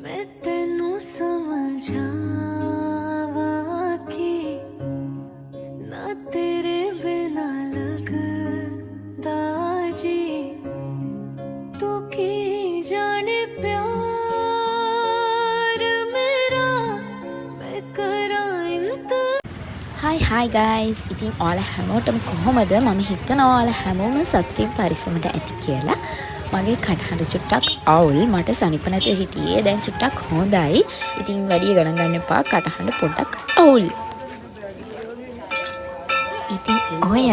मैं तेनू समझावां कि ना तेरे बिना लगदा जी, तू की जाने प्यार मेरा, मैं करां इंतज़ार। හයි හයි ගයිස්, ඉතින් ඔයාලා හැමෝටම කොහොමද? මම හිතනවා ඔයාලා හැමෝම සතුටින් පරිස්සමට ඇති කියලා. මගේ කටහඬ චුට්ටක් අවුල්, මට සනිප නැතුව හිටියේ, දැන් චුට්ටක් හොඳයි. ඉතින් වැඩි ගණන් ගන්න එපා, කටහඬ පොඩ්ඩක් අවුල්. ඉතින් ඔය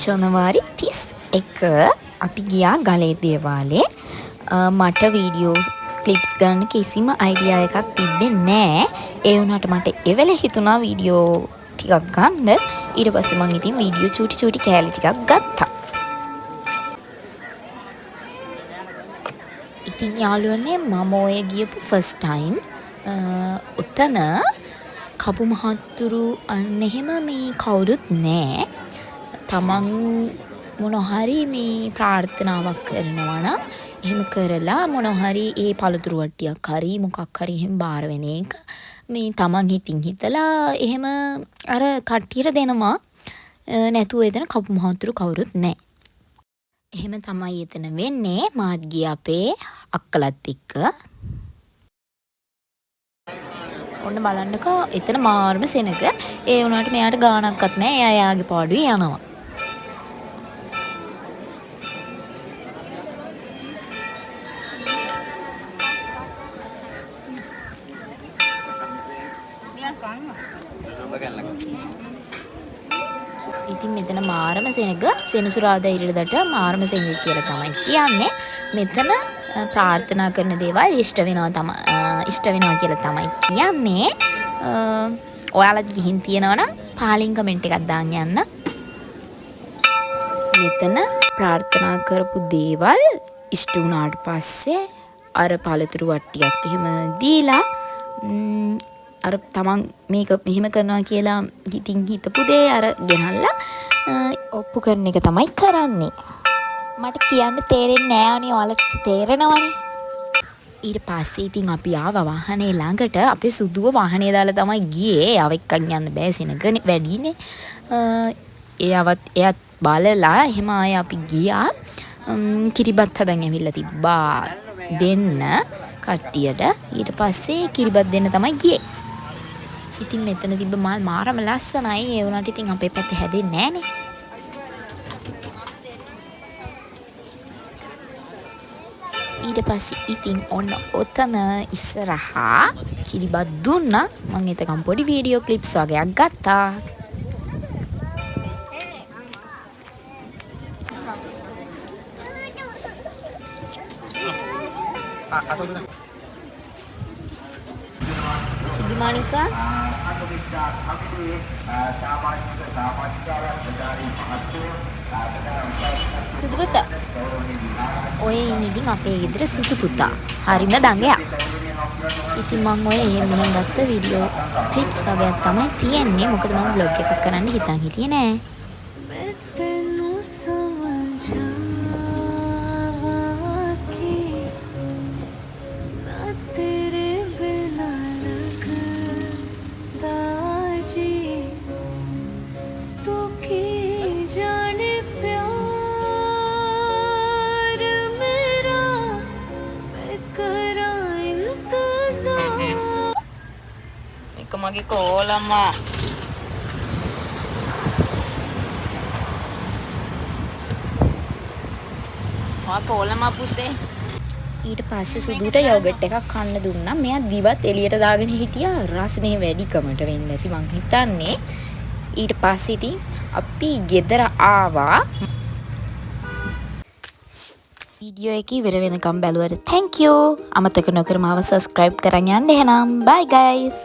ජනවාරි 31 අපි ගියා ගලේ දේවාලේ. මට වීඩියෝ ක්ලිප්ස් ගන්න කිසිම අයිඩියා එකක් තිබ්බේ නෑ. ඒ වුණාට මට එවෙලේ හිතුණා වීඩියෝ ටිකක් ගන්න. ඊට පස්සේ මං ඉතින් වීඩියෝ චූටි චූටි කෑලි ටිකක් ගත්තා. ඉතින් යාළුවනේ, මම ඔය ගියපු ෆස්ට් ටයිම්. ඔතන කපු මහත්තුරු අන්න එහෙම මේ කවුරුත් නෑ. තමන් මොන හරි මේ ප්‍රාර්ථනාවක් කරනවා නම් එහෙම කරලා මොන හරි ඒ පළතුරු වට්ටියක් හරි මොකක් හරි එහෙම බාර වෙන එක මේ තමන් හිතින් හිතලා එහෙම අර කට්ටියට දෙනවා. නැතුව එතන කපු මහත්තුරු කවුරුත් නෑ. එහෙම තමයි එතන වෙන්නේ. මාත් ගියේ අපේ අක්කලත් එක්ක. ඔන්න බලන්නකෝ, එතන මාරම සෙනග. ඒ වුණාට මෙයාට ගාණක්වත් නෑ. එයා එයාගේ පාඩුවේ යනවා. ඉතින් මෙතන මාරම සෙනග, සෙනසුරාදා ඉරිදට මාරම සෙනග කියලා තමයි කියන්නේ. මෙතන ප්‍රාර්ථනා කරන දේවල් ඉෂ්ට වෙනවා කියලා තමයි කියන්නේ. ඔයාලත් ගිහින් තියෙනවා නම් පහලින් කමෙන්ට් එකක් දාන්න යන්න. මෙතන ප්‍රාර්ථනා කරපු දේවල් ඉෂ්ට වුණාට පස්සේ අර පළතුරු වට්ටියක් එහෙම දීලා, අර තමන් මේක මෙහෙම කරනවා කියලා හිතින් හිතපු දේ අර ගෙනල්ලා, ඔප්පු කරන එක තමයි කරන්නේ. මට කියන්න තේරෙන්නේ නෑ අනේ, ඔයාලට තේරෙනවනේ. ඊට පස්සේ ඉතින් අපි ආවා වාහනේ ළඟට. අපි සුදුව වාහනේ දාලා තමයි ගියේ. එයාව එක්කන් යන්න බෑ, සෙනගනේ වැඩිනේ. එයාත් බලලා එහෙම ආයේ අපි ගියා. කිරිබත් හදන් ඇවිල්ලා තිබ්බා දෙන්න කට්ටියට. ඊට පස්සේ කිරිබත් දෙන්න තමයි ගියේ. ඉතින් මෙතන තිබ්බ මල් මාරම ලස්සනයි. ඒ වුණාට ඉතින් අපේ පැත්තේ හැදෙන්නේ නෑනේ. ඊට පස්සේ ඉතින් ඔන්න ඔතන ඉස්සරහා කිරිබත් දුන්නා. මං එතකම් පොඩි වීඩියෝ ක්ලිප්ස් වගේක් ගත්තා. සුදු මාණිකා, සුදු පුතා. ඔය ඉන්නේ ඉතින් අපේ ගෙදර සුදු පුතා. හරිම දඟයා. ඉතින් මං ඔය එහෙම මෙහෙම ගත්ත වීඩියෝ ක්ලිප්ස් වගේක් තමයි තියෙන්නේ. මොකද මම බ්ලොග් එකක් කරන්න හිතන් හිටියේ නෑ. मैं तेनू समझावां कि ना तेरे बिना लगदा जी, तू की जाने प्यार मेरा, मैं करां इंतज़ार। එක මගේ කෝලම්මා. ඔයා කෝලම්මා පුතේ. ඊට පස්සේ සුදුට යෝගට් එකක් කන්න දුන්නා. මෙයා දිවත් එළියට දාගෙන හිටියා. රසනේ වැඩිකමට වෙන්න ඇති මං හිතන්නේ. ඊට පස්සේ ඉතින් අපි ගෙදර ආවා. වීඩියෝ එක ඉවර වෙනකම් බැලුවට thank you. අමතක නොකර මාව subscribe කරන් යන්න එහෙනම්. Bye guys.